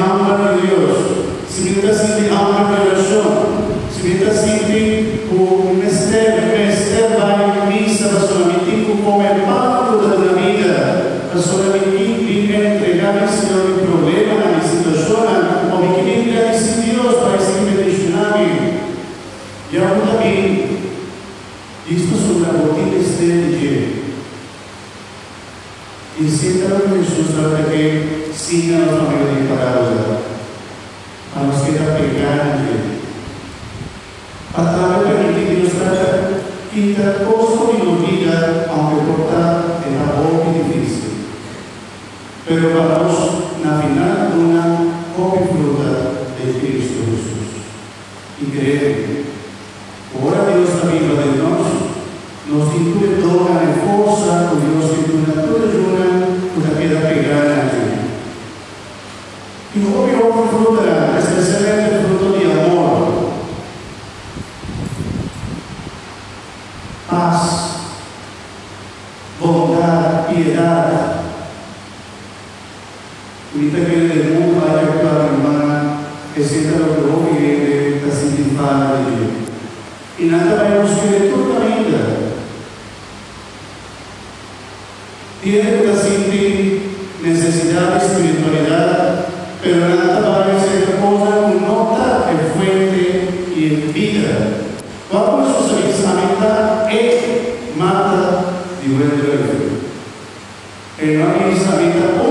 Hamber di Dios, si mi no ta sinti hamber di orashon, si mi ta sinti ku mi mester, mester bai misa pasobra mi tin ku kome pan ku ta duna bida, pasobra mi tin bin entregá mi Señor mi problemanan, mi situashonnan, o mi ke bin gradisí Dios pa e sigui bendishoná mi. Ya ku ta bin, dis pasobra bo tin mester di dje. I si ta loke Hesus tabata ke siña nos pa medio di e parábola, pa nos keda pegá na dje. Pa tambe permití Dios trata kita kos for di nos bida, aunke por ta e ta hopi difísil. Pero pa nos na final duna hopi fruta den Cristo Hesus. I kree, ora Dios ta biba den nos, nos tin tur e donnan e forsa ku Dios ke duna tur e yunan ku ta keda pegá na dje. Tin hopi otro frutanan, espesialmente fruto di amor, pas, bondat, piedat. Mi ta kere den mundu aki aktua mi rumannan, esei ta loke hopi hende ta sinti falta di dje. I nan ta bai busk'é den tur kaminda. Tin hende ku ta sinti nesesidat di spiritualidat, pero nan ta bai serka kosnan ku no ta e fuente i e bida. Wak ku Hesus a bisa, Ami ta e mata di wendruif. E no a bisa, Mi ta un.